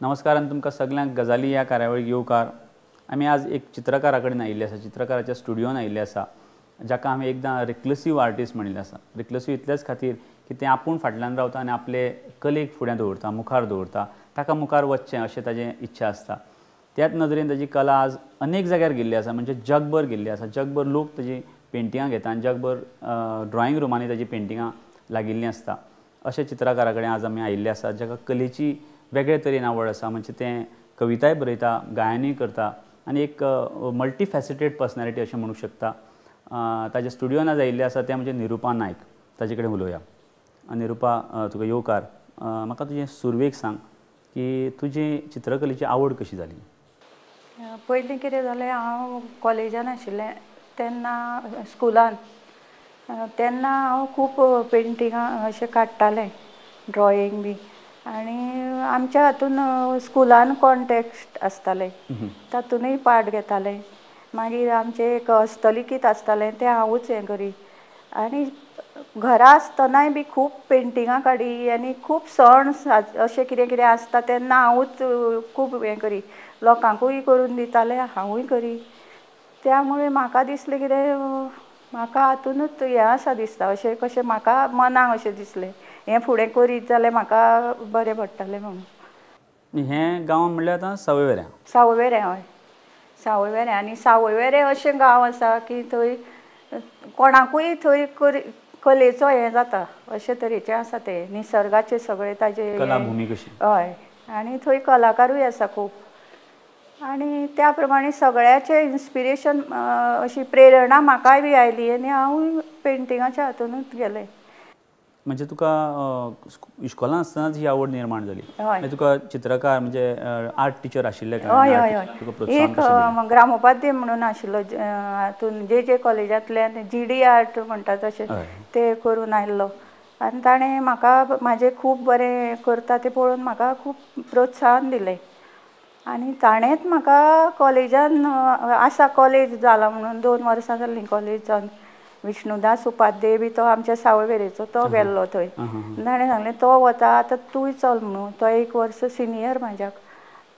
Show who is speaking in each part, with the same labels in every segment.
Speaker 1: नमस्कार आनी तुमकां सगल्यांक गजाली ह्या कार्यावळीक येवकार. आमी आज एक चित्रकारा कडेन आयिल्ले आसा, चित्रकाराच्या स्टुडियोन आयिल्ले आसा, जाका आमी एकदां रिक्लसीव आर्टिस्ट म्हणिल्लें आसा. रिक्लसीव इतलेच खातीर की तें आपूण फाटल्यान रावता आनी आपले कलेक फुड्यां दवरता, मुखार दवरता, ताका मुखार वचचें अशें ताजें इच्छा आसता. त्याच नदरेन ताजी कला आज अनेक जाग्यार गेल्ली आसा, म्हणजे जगभर गेल्ली आसा. जगभर लोक ताजी पेंटिंगां घेता आनी जगभर ड्रॉइंग रुमांनी ताजी पेंटिंगां लागिल्लीं आसता. अशे चित्रकारा कडेन आज आमी आयिल्ले आसा, जाका कलेची वेगळे तरेन आवड आसा. म्हणजे तें कविताय बरयता, गायनूय करता आनी एक मल्टीफॅसिटेड पर्सनॅलिटी अशें म्हणूंक शकता. ताज्या स्टुडियोन आज आयिल्लें आसा तें म्हणजे निरुपा नायक. ताजे कडेन उलोवया. निरुपा, तुका येवकार. म्हाका तुजें सुरवेक सांग की तुजी चित्रकलेची आवड कशी जाली?
Speaker 2: पयलीं कितें जालें, हांव कॉलेजान आशिल्लें तेन्ना, स्कुलान तेन्ना हांव खूब पेंटिंगां अशें काडटालें, ड्रॉइंग बी. आनी आमच्या हातून स्कुलान कॉन्टेस्ट आसताले, तातूनय पार्ट घेतालें. मागीर आमचें एक हस्तलिखीत आसतालें, तें हांवूच हें करी. आनी घरा आसतनाय बी खूब पेंटिंगां काडी आनी खूब सण अशें कितें कितें आसता तेन्ना हांवूच खूब हें करी, लोकांकूय करून दितालें, हांवूय करी. त्यामुळे म्हाका दिसलें कितें म्हाका हातूनच हें आसा दिसता, अशें कशें म्हाका मनाक अशें दिसलें हें फुडें करीत जाल्यार म्हाका बरें पडटलें म्हणून.
Speaker 1: हें गांव म्हणल्यार आतां सावयवेऱ्यां?
Speaker 2: सावयवेऱ्यां, हय, सावयवेऱ्यां. आनी सावयवेरें अशें गांव आसा की थंय कोणाकूय थंय कलेचो हें जाता, अशे तरेचें आसा तें, निसर्गाचें सगळें ताजें
Speaker 1: कलाभुमी कशी.
Speaker 2: हय, आनी थंय कलाकारूय आसा खूब. आनी त्या प्रमाणे सगळ्याचें इन्स्पिरेशन, अशी प्रेरणा म्हाकाय बी आयली आनी हांवूय पेंटिंगाच्या हातूनच गेलें.
Speaker 1: म्हणजे तुका इश्कोलान आसतनाच ही आवड निर्माण जाली?
Speaker 2: हय.
Speaker 1: तुका चित्रकार म्हणजे आर्ट टिचर आशिल्ले?
Speaker 2: हय हय हय. एक ग्रामोपाध्याय म्हणून आशिल्लो हातून, जे जे कॉलेजांतल्यान जी डी आर्ट म्हणटा तशें ते करून आयिल्लो. आनी ताणें म्हाका म्हाजें खूब बरें करता तें पळोवन म्हाका खूब प्रोत्साहन दिलें. आनी ताणेंच म्हाका कॉलेजान आसा, कॉलेज जाला म्हणून 2 वर्सां जालीं कॉलेज जावन, विष्णुदास उपाध्ये बी तो आमच्या सावयवेरेचो, तो गेल्लो थंय. ताणें सांगलें तो वता आतां तूंय चल म्हणून. तो 1 वर्स सिनियर म्हाज्याक.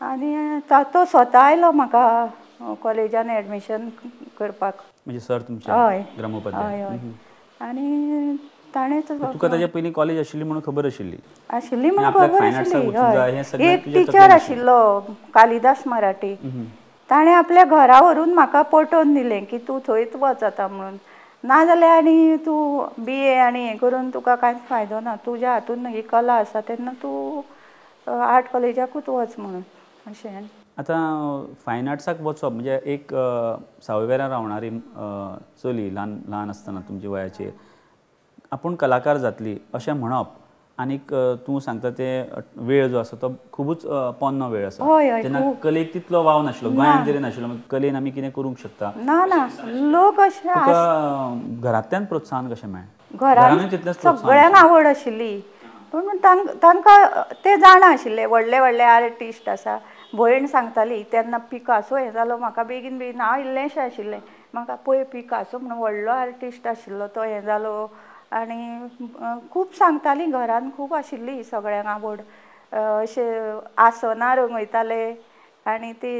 Speaker 2: आनी तो स्वता आयलो म्हाका कॉलेजान एडमिशन करपाक.
Speaker 1: म्हणजे सर तुमचे?
Speaker 2: हय,
Speaker 1: ग्रामोपाध्याय.
Speaker 2: हय हय. आनी ताणेंच.
Speaker 1: तुका ताजे पयलीं कॉलेज आशिल्ली म्हणून खबर आशिल्ली?
Speaker 2: आशिल्ली म्हणून खबर आशिल्ली. हय, एक टिचर आशिल्लो कालिदास मराठी, ताणें आपल्या घरा व्हरून म्हाका पटोवन दिलें की तूं थंयच वच आतां म्हणून. नाजाल्यार आनी तूं बी ए आनी हें करून तुका कांयच फायदो ना, तुज्या हातून ही कला आसा तेन्ना तूं आर्ट कॉलेजाकूच वच म्हणून अशें.
Speaker 1: आतां फायन आर्ट्साक वचप म्हणजे एक सावयवेऱ्यां रावणारी चली ल्हान ल्हान आसतना तुमच्या वयाचेर आपूण कलाकार जातली अशें म्हणप, आनीक तूं सांगता ते वेळ जो आसा तो खुबूच पोन्नो वेळ आसा, तेन्ना कलेक तितलो वाव नाशिल्लो, गोंयांत तरी नाशिल्लो. कलेन आमी कितें करूंक शकता
Speaker 2: ना ना, लोक अशें.
Speaker 1: तुका घरांतल्यान प्रोत्साहन कशें मेळ्ळें?
Speaker 2: घरांत सगळ्यांक आवड आशिल्ली, पूण तांकां ते जाणा आशिल्ले व्हडले व्हडले आर्टिस्ट आसा. भयण सांगताली तेन्ना पिकासो हें जालो म्हाका बेगीन बेगीन, हांव इल्लेंशें आशिल्लें, म्हाका पळय पिकासो म्हणून व्हडलो आर्टिस्ट आशिल्लो तो हें जालो. आनी खूब सांगताली, घरान खूब आशिल्ली सगळ्यांक आवड. अशें आसनां रंगयताले आनी ती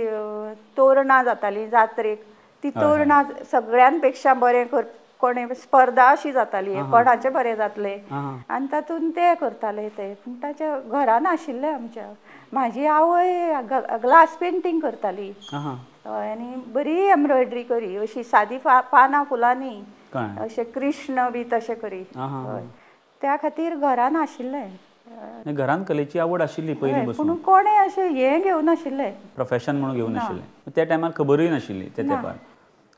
Speaker 2: तोरणां जातालीं जात्रेक, ती तोरणां सगळ्यां पेक्षा बरें कोणें स्पर्धा अशी जाताली, कोणाचें बरें जातलें, आनी तातूंत ते करताले ते. पूण ताच्या घरान आशिल्लें आमच्या. म्हाजी आवय ग्लास पेंटींग करताली. हय, आनी बरी एम्ब्रॉयडरी करी, अशी सादी पानां फुलां न्ही, अशें कृष्ण बी तशें करी. हय, त्या खातीर घरान आशिल्लें.
Speaker 1: घरान कलेची आवड आशिल्ली पयलीं पसून,
Speaker 2: पूण कोणें अशें हें घेवन नाशिल्लें,
Speaker 1: प्रोफेशन म्हणून घेवन नाशिल्लें, त्या टायमार खबरूय नाशिल्ली त्या तेंपार.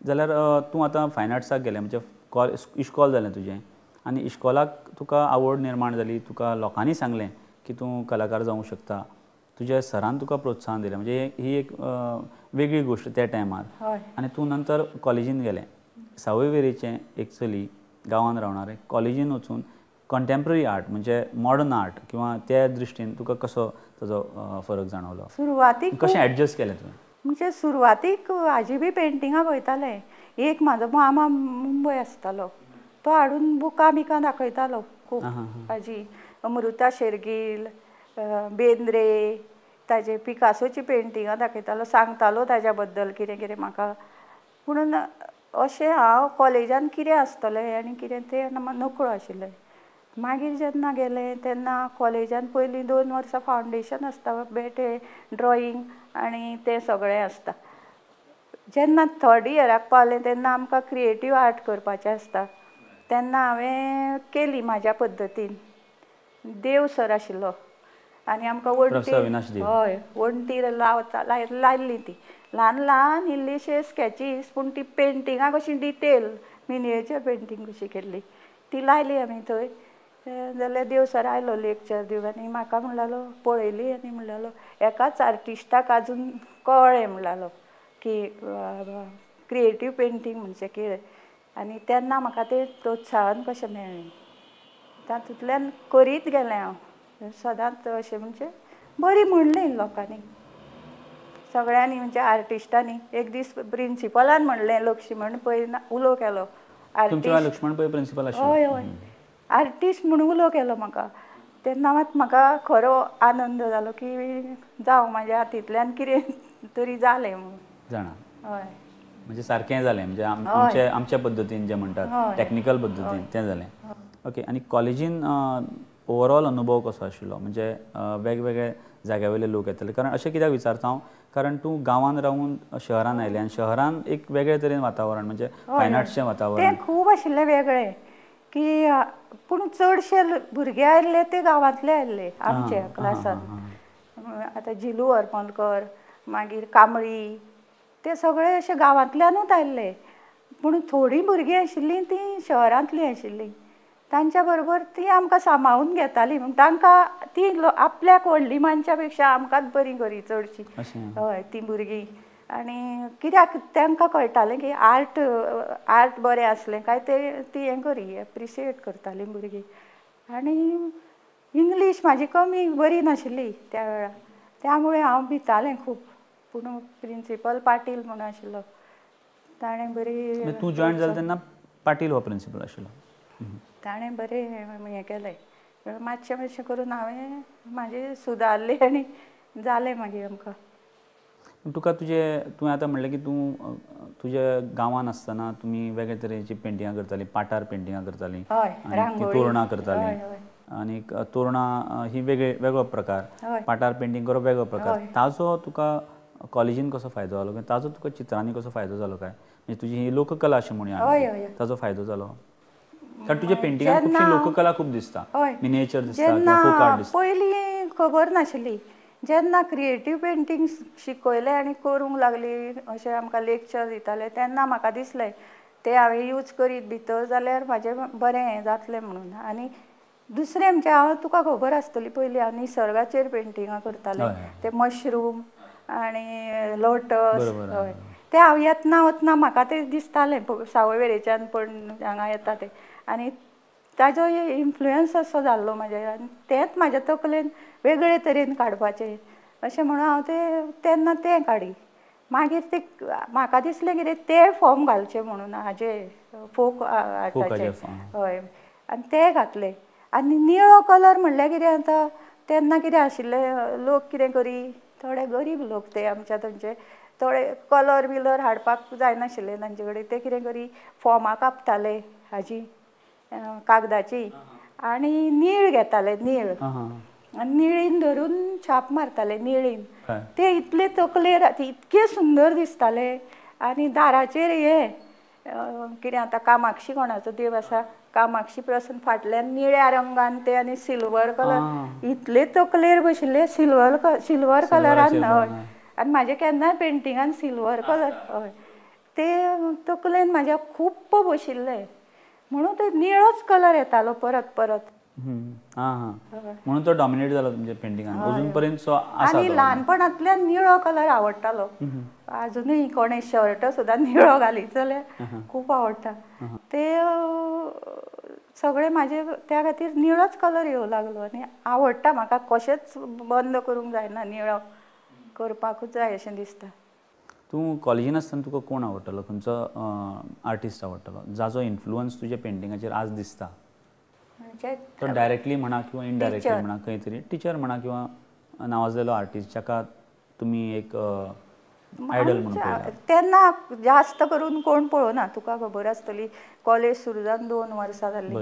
Speaker 1: जाल्यार तूं आतां फायन आर्ट्साक गेलें, म्हणजे इश्कॉल जालें तुजें, आनी इश्कॉलाक तुका आवड निर्माण जाली, तुका लोकांनी सांगलें की तूं कलाकार जावंक शकता, तुज्या सरान तुका प्रोत्साहन दिलें, म्हणजे ही एक वेगळी गोश्ट त्या टायमार. आनी तूं नंतर कॉलेजीन गेलें. सावयवेरेचें एक चली गांवांत रावणारें कॉलेजीन वचून कंटेम्प्ररी आर्ट म्हणजे मॉडर्न आर्ट किंवा त्या दृश्टीन तुका कसो ताजो फरक जाणवलो?
Speaker 2: सुरवातीक
Speaker 1: कशें एडजस्ट केलें तुवें?
Speaker 2: म्हणजे सुरवातीक हाजी बी पेंटिंगां पळयतालें. एक म्हाजो मामा मुंबय आसतालो, तो हाडून बुकां बिकां दाखयतालो खूब. हाजी अमृता शेरगील, बेंद्रे ताजे पिकासोची पेंटिंगां दाखयतालो, सांगतालो ताज्या बद्दल कितें कितें म्हाका. पुणून अशें हांव कॉलेजान कितें आसतलें आनी कितें तें नकळो आशिल्लें. मागीर जेन्ना गेलें तेन्ना कॉलेजान पयलीं 2 वर्सां फावंडेशन आसता, बेठे ड्रॉईंग आनी तें सगळें आसता. जेन्ना थर्ड इयराक पावलें तेन्ना आमकां क्रिएटीव आर्ट करपाचें आसता, तेन्ना हांवें केली म्हाज्या पद्दतीन. देव सर आशिल्लो आनी आमकां वण्टीर, हय वण्टीर लावता लायल्ली ती ल्हान ल्हान इल्लीशे स्कॅचीस, पूण ती पेंटिंगां कशी डिटेल मिनिएचर पेंटींग कशी केल्ली ती लायली आमी थंय. जाल्यार देव सर आयलो लेक्चर दिवंक आनी म्हाका म्हणलालो पळयली आनी म्हणलालो एकाच आर्टिस्टाक आजून कळ्ळें म्हणलालो की क्रिएटीव पेंटींग म्हणजे कितें. आनी तेन्ना म्हाका तें प्रोत्साहन कशें मेळ्ळें, तातूंतल्यान करीत गेलें हांव सदांच. अशें म्हणजे बरी म्हणली लोकांनी सगळ्यांनी, म्हणजे आर्टिस्टांनी. एक दीस प्रिंसिपलान म्हणलें, लक्ष्मण पै उलो केलो,
Speaker 1: लक्ष्मण पै प्रिंसिपल,
Speaker 2: हय हय आर्टिस्ट म्हणून उलो केलो म्हाका. तेन्ना मात म्हाका खरो आनंद जालो की जावं म्हाज्या हातींतल्यान कितें तरी जालें म्हणून.
Speaker 1: जाणा,
Speaker 2: हय
Speaker 1: म्हणजे सारकें जालें, म्हणजे आमचे आमच्या पद्दतीन जें म्हणटात टॅक्निकल पद्दतीन तें जालें. ओके, आनी कॉलेजीन ओवरऑल अनुभव कसो आशिल्लो? म्हणजे वेगवेगळे जाग्या वयले लोक येताले, कारण अशें कित्याक विचारता हांव, कारण तूं गांवांत रावून शहरान आयलें आनी शहरान एक वेगळे तरेन वातावरण, म्हणजे फायन आर्ट्सचें वातावरण
Speaker 2: तें खूब आशिल्लें वेगळें. की पूण चडशे भुरगे आयिल्ले ते गांवांतले आयिल्ले आमच्या क्लासान. आतां झिलू हरमलकर, मागीर कांबळी, ते सगळे अशे गांवांतल्यानूच आयिल्ले. पूण थोडीं भुरगीं आशिल्लीं तीं शहरांतलीं आशिल्लीं, तांच्या बरोबर ती आमकां सांबाळून घेताली. म्हण तांकां ती आपल्याक व्हडली मानच्या पेक्षा आमकांच बरी करी चडशी, हय ती भुरगीं. आनी कित्याक तांकां कळटालें की आर्ट आर्ट बरें आसलें काय ते ती हें करी एप्रिशिएट करतालीं भुरगीं. आनी इंग्लीश म्हाजी कमी बरी नाशिल्ली त्या वेळार, त्यामुळे हांव भितालें खूब. पूण प्रिंसिपल पाटील म्हणून आशिल्लो, ताणें बरी,
Speaker 1: तूं जॉयन जालें तेन्ना पाटील हो प्रिंसिपल आशिल्लो,
Speaker 2: ताणें बरें हें केलें. मातशें मातशें करून हांवें म्हाजें सुदारलें आनी जालें मागीर आमकां.
Speaker 1: तुका तुजे, तुवें आतां म्हणलें की तूं तुज्या गांवांत आसतना तुमी वेगळे तरेची पेंटिंगां करतालीं, पाटार पेंटिंगां करतालीं, आनी तोरणां करतालीं, आनी तोरणां ही वेगळे वेगळो प्रकार, पाटार पेंटींग करप वेगळो प्रकार. ताजो तुका कॉलेजीन कसो फायदो जालो, ताजो तुका चित्रांनी कसो फायदो जालो काय? म्हणजे तुजी ही लोककला अशें म्हणुया, ताजो फायदो जालो? कारण तुज्या पेंटिंगान खुबशी लोककला खूब दिसता, मिनिएचर दिसता, फोक आर्ट दिसता.
Speaker 2: पयलीं खबर नाशिल्ली, जेन्ना क्रिएटीव पेंटींग शिकयलें आनी करूंक लागली, अशें आमकां लेक्चर दिताले तेन्ना म्हाका दिसलें तें हांवें यूज करीत भितर जाल्यार म्हाजें बरें हें जातलें म्हणून. आनी दुसरें म्हणजे हांव तुका खबर आसतली, पयलीं हांव निसर्गाचेर पेंटिंगां करतालें, ते मशरूम आनी लोटस, हय ते हांव येतना वतना म्हाका तें दिसतालें सावयवेरेच्यान पण हांगा येता तें, आनी ताजो इन्फ्लुयन्स असो जाल्लो म्हाज्या, आनी तेंच म्हाज्या तकलेन वेगळे तरेन काडपाचें अशें म्हणून हांव तें तेन्ना तें काडी. मागीर ते म्हाका दिसलें कितें ते फॉर्म घालचे म्हणून हाजे फोक आर्टाचे, हय, आनी ते घातले. आनी निळो कलर म्हणल्यार कितें आतां तेन्ना कितें आशिल्लें, लोक कितें करी, थोडे गरीब लोक ते आमच्या थंयचे, थोडे कलर बिलर हाडपाक जायनाशिल्ले तांचे कडेन, ते कितें करी फॉर्मां कापताले हाजी कागदाची आनी नीळ घेताले, नीळ आनी निळीन धरून छाप मारताले निळीन, ते इतले तकलेर इतके सुंदर दिसताले. आनी दाराचेर हे कितें आतां कामाक्षी कोणाचो देव आसा, कामाक्षी प्रसन्न फाटल्यान निळ्या रंगान ते आनी सिल्वर कलर इतले तकलेर बशिल्ले सिल्वर सिल्वर कलरान, हय. आनी म्हाजे केन्नाय पेंटिंगान सिल्वर कलर, हय, ते तकलेन म्हाज्या खूब बशिल्ले म्हणून ते निळोच कलर येतालो परत परत,
Speaker 1: म्हणून तो डॉमिनेट जालो तुमच्या पेंटिंगान अजून पर्यंत.
Speaker 2: आनी ल्हानपणांतल्यान निळो कलर आवडटालो, अजुनूय कोणे शर्ट सुद्दां निळो घालीत जाल्यार खूब आवडटा, ते सगळे म्हाजे त्या खातीर निळोच कलर येवं लागलो आनी आवडटा म्हाका, कशेंच बंद करूंक जायना, निळो करपाकूच जाय अशें दिसता.
Speaker 1: तूं कॉलेजीन आसतना तुका कोण आवडटालो, खंयचो आर्टिस्ट आवडटालो जाचो इन्फ्लुअन्स तुज्या पेंटिंगाचेर आज दिसता? तो डायरेक्टली म्हणा किंवा इनडायरेक्टली म्हणा, खंय तरी टिचर म्हणा किंवा नावाजलेलो आर्टिस्ट जाका तुमी एक आयडल म्हणून पळयला?
Speaker 2: तेन्ना जास्त करून कोण पळोवना, तुका खबर आसतली कॉलेज सुरू जावन 2 वर्सां जालीं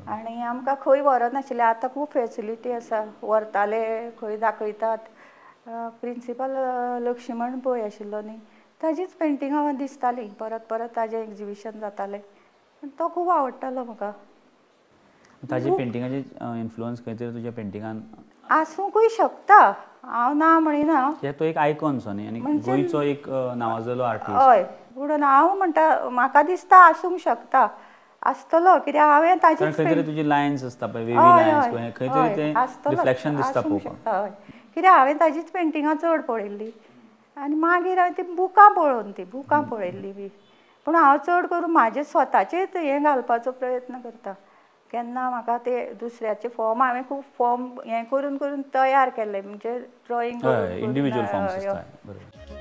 Speaker 2: आनी आमकां खंय व्हरनाशिल्लें. आतां खूब फेसिलिटी आसा, व्हरताले खंय दाखयतात. प्रिंसिपल लक्ष्मण पै आशिल्लो न्ही, ताजीच पेंटिंगां दिसतालीं परत परत, ताजें एग्जिबिशन जातालें, तो खूब आवडटालो म्हाका.
Speaker 1: ताजे पेंटिंगाचे इन्फ्लुअन्स खंय तरी तुज्या पेंटिंगान
Speaker 2: आसूंकूय शकता, हांव ना म्हणिना.
Speaker 1: तो एक आयकॉन सो न्ही, आनी गोंयचो एक नावाजलेलो आर्टिस्ट.
Speaker 2: हय, म्हणून हांव म्हणटा म्हाका दिसता आसूंक शकता, आसतलो, कित्याक हांवें ताजी
Speaker 1: खंय तरी तुजी लायन्स आसता पळय, वेवी लायन्स, खंय तरी तें रिफ्लेक्शन दिसता
Speaker 2: पळोवपाक. हय, कित्याक हांवें ताजीच पेंटिंगां चड पळयल्ली आनी मागीर हांवें ती बुकां पळोवन ती बुकां पळयल्ली बी. पूण हांव चड करून म्हाजे स्वताचेच हें घालपाचो प्रयत्न करता. केन्ना म्हाका ते दुसऱ्याचे फॉर्म हांवें खूब फॉर्म हें करून करून तयार केल्ले, म्हणजे ड्रॉइंग
Speaker 1: इंडिविज्युअल फॉर्म्स आसता. बरोबर.